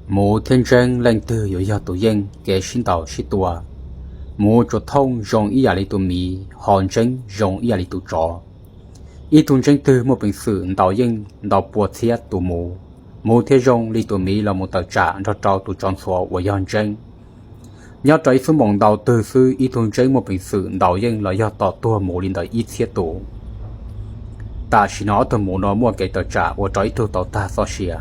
Muv thiab Ntseeb leej twg yuav yog tus yeej kev sib ntaus sib tua? Muv tsuas thooj zoo ib yam li tus miv, ho Ntseeb zoo ib yam li tus tsov. Ib tug Ntseeb twg muaj peev xwm ntaus yeej ntaus pua txhiab tus Muv, Muv thiaj zoo li tus miv los mus tawm tsam nrog rau tus tsov ntxhuav uas yog Ntseeb. Nyob rau ib xuab moos ntau twg xwb, ib tug Ntseeb muaj peev xwm ntaus yeej los yog tom tuag Muv li ntawm ib txhiab tus. Tam sim no ob tug Muv no muaj kev tawm tsam ua rau ib tug tau tag txoj sia.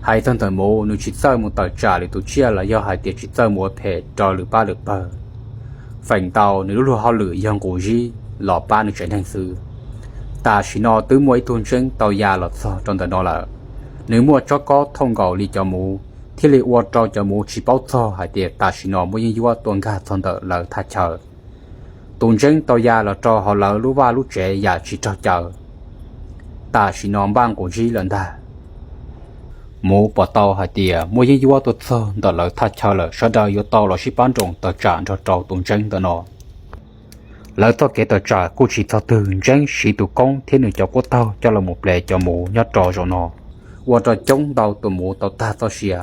Hais txog ntawm Muv, nws tsis txawj mus tawm tsam lwm tus tsiaj los yog hais tias tsis txawj mus ua phem rau lwm pab lwm pawg. Feem ntau nws lub luag hauj lwm yog nqus zib los pab nws tsev neeg xwb. Tam sim no twb muaj ib tug Ntseeb tau ya los txog rau ntawm no lawm. Nws muaj tsob kob thooj nkaus li cov Muv, thiaj li ua rau cov Muv tsis paub txog hais tias tam sim no muaj yeeb ncuab tuaj nkag txog ntawm lawv thaj chaw. Tus Ntseeb tau ya los rau hauv lawv lub vaj lub tsev yam tsis raug caw. Tam sim no npaj nqus zib lawm ntag. Muv pom tau hais tias muaj yeeb ncuab tuaj txog ntawm lawv thaj chaw lawm, sawv daws yuav tau los sib pab nroos tawm tsam nrog rau tus Ntseeb ntawm no. Lawv txoj kev tawm tsam kuj tsis txog twg, Ntseeb siv tus koob thiab nws cov kuab taug coj los mus ple cov Muv nyob rau zaum no, ua rau coob ntau tus Muv tau tag txoj sia,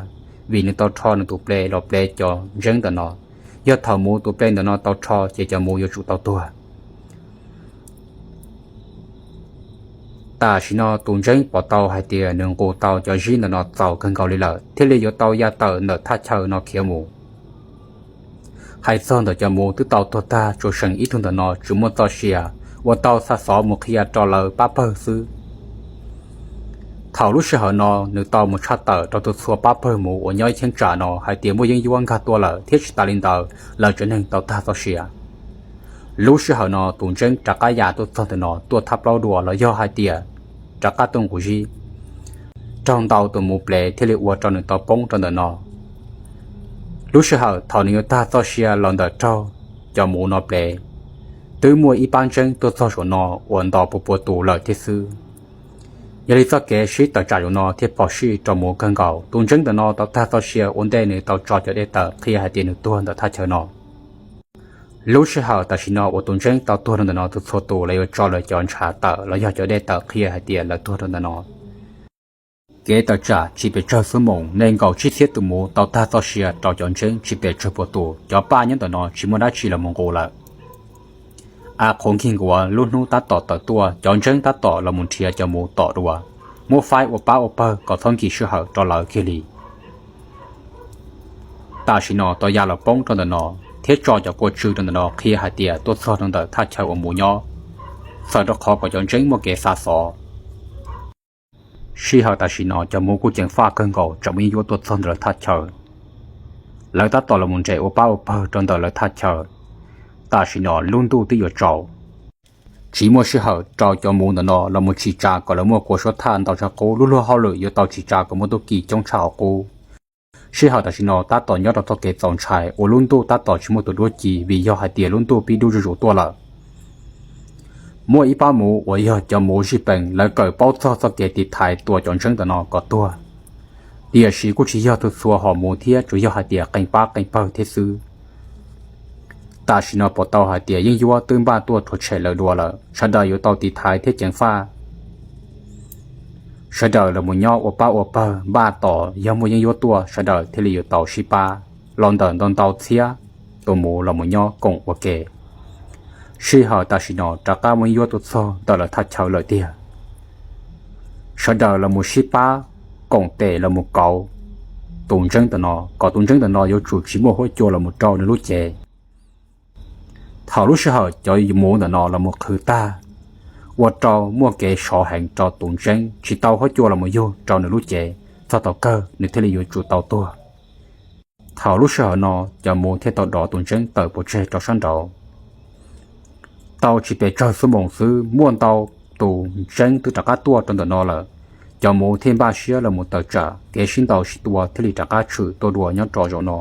vim nws tau rho nws tus ple los ple cov Ntseeb ntawm no. Yog thaum Muv tus ple ntawm no tau rho ces cov Muv yuav tsum tau tuag. Tam sim no tus Ntseeb pom tau hais tias nws nqus tau cov zib ntawm no txaus kawg nkaus li lawm, thiaj li yuav tau ya tawm ntawm thaj chaw no khiav mus. Hais txog ntawm cov Muv twb tau tuag tag, tsuas seem ib tug ntawm no tsis muaj txoj sia, uas tau xa xov mus qhia rau lawv pab pawg xwb. Thaum lub sij hawm no nws tau mus tshaj tawm rau tus txhua pab pawg Muv uas nyob ib cheeb tsam no hais tias muaj yeeb ncuab nkag tuaj lawm, thiab tsis tas li ntawd lawv tsev neeg tau tag txoj sia. Lub sij hawm no tus Ntseeb rov qab ya tuaj txog ntawm no tuaj thab plaub dua los yog hais tias rov qab tuaj nqus zib, raug ntau tus Muv ple thiaj li ua rau nws tau poob rau ntawm no. Lub sij hawm thaum nws yuav tag txoj sia los ntawm raug cov Muv no ple, twb muaj ib pab Ntseeb tuaj txog saum no uas nto pua pua tus lawm thiab xwb. Yog li txoj kev sib tawm tsam zaum no thiaj phom sij rau Muv kawg nkaus. Tus Ntseeb ntawm no tau tag txoj sia ua ntej nws tau tso cov dej tawm qhia hais tias nws tuag ntawm thaj chaw no. Lub sij hawm tam sim no uas tus Ntseeb tau tuag rau ntawm no, tus txhua tus lawv yuav tso lawv cov ntshav tawm los yog cov dej tawm qhia hais tias lawv tuag rau ntawm no. Kev tawm tsam tsis pes tsawg xuab moos, nees nkaum tsib txhiab tus Muv tau tag txoj sia rau cov Ntseeb tsis pes tsawg pua tus. Cov paj nyob ntawm no tsis muaj dab tsi los mus nqus lawm. A qhuav nkig nkuav lub hnub tab tom tawm tuaj, cov Ntseeb tab tom los mus nrhiav cov Muv tom dua, muab faib ua pab ua pawg kom txhob nkim sij hawm rau lawv kiag li. Tam sim no tau ya los poob rau ntawm no, thiab tso cov kua tsw rau ntawm no qhia hais tias tuaj txog rau ntawm thaj chaw uas Muv nyob, txhawm rau qhov kom cov Ntseeb muaj kev xa xov. Sij hawm tam sim no cov Muv kuj ceev faj kawg nkaus, tseem muaj yeeb ncuab tuaj txog ntawm lawv thaj chaw. Lawv tab tom los mus nres ua pab ua pawg rau ntawm lawv thaj chaw. Tam sim no lub ntuj twb yuav tsaus, tsis muaj sij hawm rau cov Muv ntawm no los mus tsim tsa kom lawv muaj kua suab thaj ntau tshaj qub, lub luag hauj lwm yuav tau tsim tsa kom muaj tub ki coob tshaj qhov qub. Sij hawm tam sim no tab tom nyob rau txoj kev txaus ntshai uas lub ntuj tab tom tsis muaj tus duab ci, vim yog hais tias lub ntuj pib dub zuj zus tuaj lawm. Muaj ib pab Muv uas yog cov Muv zij pees, lawv kawm paub txog txoj kev tiv thaiv tua cov Ntseeb ntawm no kom tuag, tiam sis kuj tsis yog tug txhua hom Muv thiab, tsuas yog hais tias qee pab qee pawg thiab xwb. Tam sim no pom tau hais tias yeeb ncuab twb npaj tuaj rhuav tshem lawv dua lawm, sawv daws yuav tau tiv thaiv thiab ceev faj. Sawv daws los mus nyob ua pab ua pawg, npaj tos yog muaj yeeb ncuab tuaj sawv daws thiaj li yuav tau sib pab los ntawm ntau ntau txhiab tus Muv los mus nyob koom ua ke. Sij hawm tam sim no rov qab muaj yeeb ncuab tuaj txog ntawm lawv thaj chaw lawm tiag. Sawv daws los mus sib pab koom tes los mus kauv tus Ntseeb ntawm no, kom tus Ntseeb ntawm no yuav tsum tsis muaj huab cua los mus rau nws lub cev. Thaum lub sij hawm cov Muv ntawm no los mus qhwv tag, ua rau muaj kev sov heev rau tus Ntseeb, tsis tau huab cua los mus yug rau nws lub cev, txog thaum kawg nws thiaj li yuav tsum tau tuag. Thaum lub sij hawm no cov Muv thiaj tau dov tus Ntseeb tawm pov tseg rau sab nraud. Tau tsis pes tsawg xuab moos xwb, muaj ntau tus Ntseeb twb rov qab tuaj rau ntawm no lawm. Cov Muv thiaj npaj siab los mus tawm tsam, kev sib ntaus sib tua thiaj li rov qab tshwm tuaj dua nyob rau zaum no.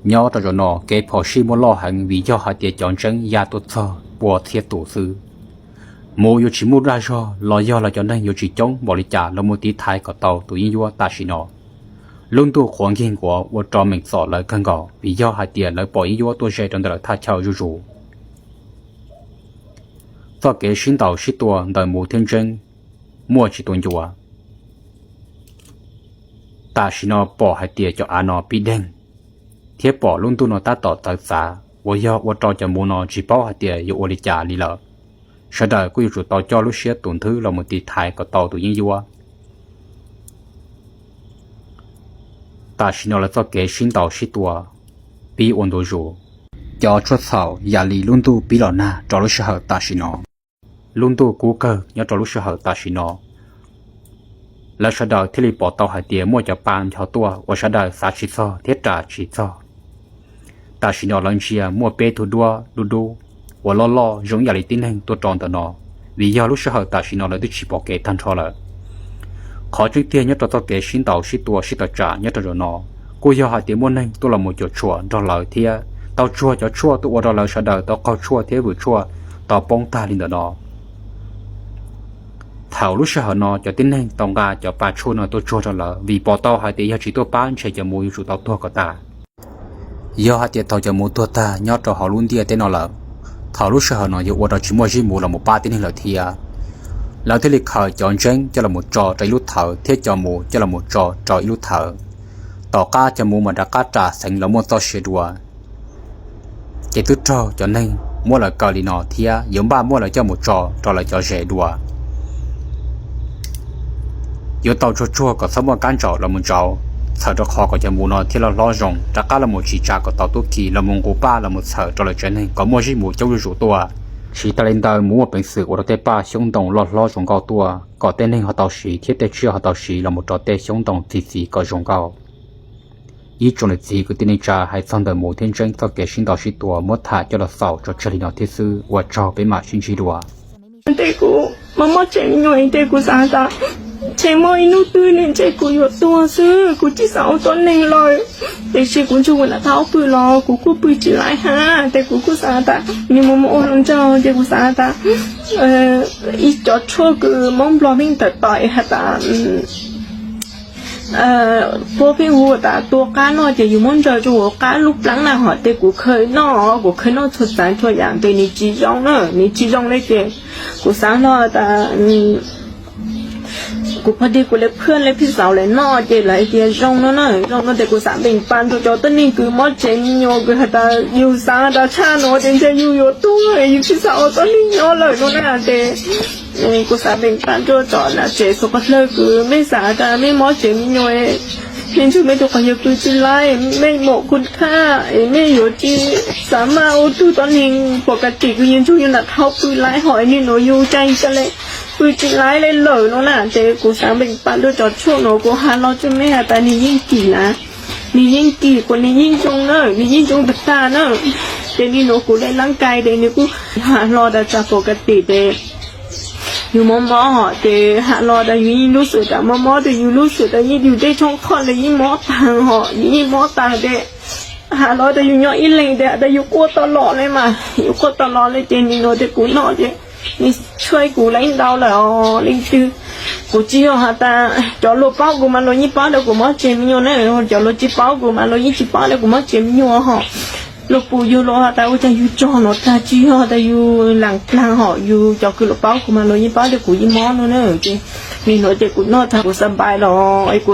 Nyob rau zaum no kev phom sij muaj loj heev vim yog hais tias cov Ntseeb ya tuaj txog pua txhiab tus xwb. Muv yuav tsis muaj dag zog los yog lawv cov neeg yuav tsis coob npaum li cas los mus tiv thaiv kom tau tus yeeb ncuab tam sim no. Lub ntuj qhuav nkig nkuav ua rau meem txom lawv kawg nkaus vim yog hais tias lawv pom yeeb ncuab tuaj ze rau ntawm lawv thaj chaw zuj zus. Txoj kev sib ntaus sib tua ntawm Muv thiab Ntseeb muaj tsis tus ncua. Tam sim no pom hais tias cov av no pib deeg, thiab pom lub ntuj no tab tom txawv txav uas yog ua rau cov muv no tsis paub hais tias yuav ua li cas li lawm. Sawv daws kuj yuav tsum tau coj lub siab tus nthwv los mus tiv thaiv kom tau tus yeeb ncuab. Tam sim no lawv txoj kev sib ntaus sib tua pib ua ntu zus. Cov tshuaj txhaum yam li lub ntuj pib los nag rau lub sij hawm tam sim no. Lub ntuj kub kawg nyob rau lub sij hawm tam sim no, lawv sawv daws thiaj li pom tau hais tias muaj cov pa ncho tuaj uas sawv daws xav tsis txog thiab ras tsis txog. Tam sim no lawv ntsia muaj peb tug duab dub dub uas loj loj zoo ib yam li tib neeg tuaj rau ntawm no, vim yog lub sij hawm tam sim no lawv twb tsis pom kev tag nrho lawm. Qhov tseeb tiag nyob rau txoj kev sib ntaus sib tua sib tawm tsam nyob rau zaum no, kuj yog hais tias muaj neeg tuaj los mus cuam tshuam nrog lawv thiab tau tsuag cov tshuaj tuaj ua rau lawv sawv daws tau qaug tshuaj thiab vwm tshuaj tau poob tag li ntawm no. Thaum lub sij hawm no cov tib neeg tau nqa cov pa tshuaj no tuaj tsuag rau lawv vim pom tau hais tias yog tsis tuaj pab ntshe cov muv yuav tsum tau tuag kom tas. Yog hais tias thaum cov muv tuag tag nyob rau hauv lub ntiaj teb no lawm, thaum lub sij hawm no yuav ua rau tsis muaj zib muv los mus pab tib neeg lawm thiab. Lawv thiaj li khaws cov ntseeb coj los mus tso rau ib lub thawv thiab cov muv coj los mus tso rau ib lub thawv. Tom qab cov muv mam rov qab ras xeev los muaj txoj sia dua. Ces twb raug cov neeg muab lawv kaw li no thiab yuav npaj muab lawv coj mus tso rau lawv cov zes dua. Yuav tau tsuag tsuag kom txhob muaj kab ntsaum los mus ntsaum, txhawm rau qhov kom cov muv no thiaj loj hlob zoo rov qab los mus tsis tsa kom tau tub ki los mus nqus paj los mus txhawm rau lawv tsev neeg kom muaj zib muv coob zuj zus tuaj. Tsis tas li ntawd mus muaj peev xwm ua rau tej paj xyoob ntoo loj hlob zoo nkauj tuaj kom tej neeg ho tau siv thiab tej tsiaj ho tau siv los mus rau tej xyoob ntoo txi txiv kom zoo nkauj. Ib tsoom niam txiv kwv tij neej tsa, hais txog ntawm muv thiab ntseeb txoj kev sib ntaus sib tua muab tham coj los xaus tso tseg li no thiab xwb, ua tsaug peb mam sib ntsib dua. Tej kuv mob mob tsev me nyuam, tej kuv xav tas ntshe muaj ib hnub twg ntshe kuv yuav tuag xwb, kuv tsis xav ua tuab neeg lawm. Tiam sis kuv ntsuj ua nam thab pw los kuv kuj pw tsis laib hab, ces kuv kuj xav tas nws mus mus ua hluas nraug, ces kuv xav tas ib cov tshuaj kws Moob Nplog pheej tawm tawm has tas puab pheej hu tas tua qab noj ces yus muab ntsaws rua huv qab lub plaab na hov, ces kuv khaws noj, kuv khaws noj txhua txhua yam ces nws tsis zoo na, nws tsis zoo le ces kuv xav hlo tas kuv pog dig kuv le phaj le phij xaus le noj ces lawv hais tias zoo no na, zoo no ces kuv xav npeem pam rua cov tuab neeg kws mob tsev me nyuam kws has tas yus xav tas tshaj nuav ces ntshe yus yuav tuag, yus tsis xav ua tuab neeg nyob lawm no na ces kuv xav npeem pam rua cov nam tsev xuv qov dlawg kws mej xav tas mej mob tsev me nyuam, mej ntsug mej tug quas yawg pw tsis laib, mej mom kuj thaj es mej yuav tsis xav maj ua tug tuab neeg pom ka tim kws yus ntsug yus nam thab pw laib hov, nwg nuav yus cai ca le pw tsis laib le lawm no na ces kuv xav npeem pam rua cov tshuaj nuav, kuv has los rua mej has tas nwg yeej kim na, nwg yeej kim kuas nwg yeej zoo na, nwg yeej zoo tag tag na. Ces nwg nuav kuv le laab kais ces nwg kuj has hlo tas txag pom ka tim ces yus mob mob hov ces has los tas yus yeej lub xwm tas mob mob ces yus lub xwm tas yeej yus tej tshoob qhoj le yeej mob taag hov, yus yeej mob taag ces has los tas yus nyob ib leeg ces has tas yus quaj tau los le mas, yus quaj tau los le ces nwg nuav ces kuv noj ces nwg tshuaj kuv le ntau lawm os leej twg. Kuv tsis yog has tas cov luag paub kuv mas luag yeej paub tas kuv mob tsev me nyuam na, cov luag tsis paub kuv mas luag yeej tsis paub tas kuv mob tsev me nyuam hov. Luag pum yug luag has tas ua cas yug tsog nuav tag, tsis yog tas yug laam plaag hov, yug cov kws luag paub kuv mas luag yeej paub tas kuv yeej mob no na. Ces nwg nuav ces kuv noj tag kuv xa npais los es kuv